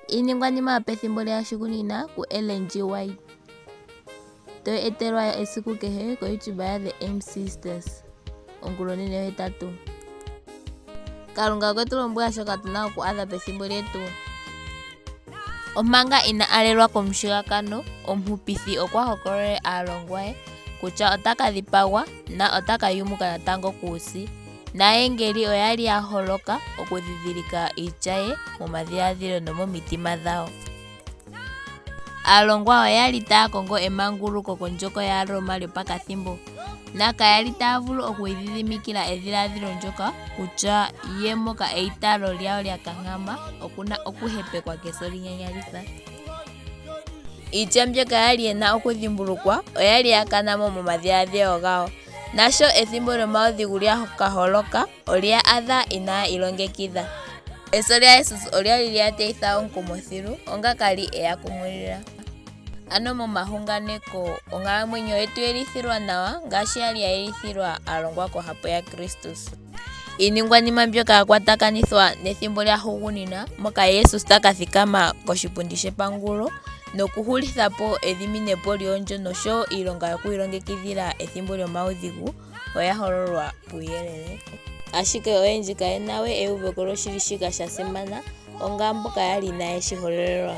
Iiningwanima yopethimbo lyashugunina kuEllen G. White, toyi etelwa esiku kehe koYouTube yaThe M Sisters ongulonene yohetatu. Kalunga okwe tu lombwela shoka tu na oku adha pethimbo lyetu. Omanga ina alelwa komushigakano, Omuhupithi okwa hokololele aalongwa ye kutya ota ka dhipagwa na ota ka yumuka natango kuusi. Naayengeli oya li ya holoka okudhidhilika iitya ye momadhiladhilo nomomitima dhawo. Aalongwa oya li taya kongo emanguluko kondjoko yAaroma lyopakathimbo, na kaya li taya vulu okwiidhidhimikila edhiladhilo ndyoka kutya ye moka eitaalo lyawo lya kankama oku na okuhepekwa keso linyanyalitha. Iitya mbyoka ya li ye na okudhimbulukwa oya li ya kana mo momadhiladhilo gawo, nasho ethimbo lyomaudhigu lya ka holoka, olye ya adha inaa ilongekidha. Eso lyaJesus olya li lya teyitha omukumo thilu, onga ka li e ya kumulila. Ano momahunganeko onkalamwenyo oye tu yelithilwa nawa ngaashi ya li ya yelithilwa aalongwa kohapu yaKristus. Iiningwanima mbyoka ya kwatakanithwa nethimbo lyahugunina moka Jesus ta ka thikama koshipundi shepangulo nokuhulitha po edhiminepo lyoondjo nosho wo iilonga yokwiilongekidhila ethimbo lyomaudhigu oya hololwa puuyelele. Ashike oyendji kaye na we euveko lyoshili shika sha simana onga mboka ya li inaaye shi hololelwa.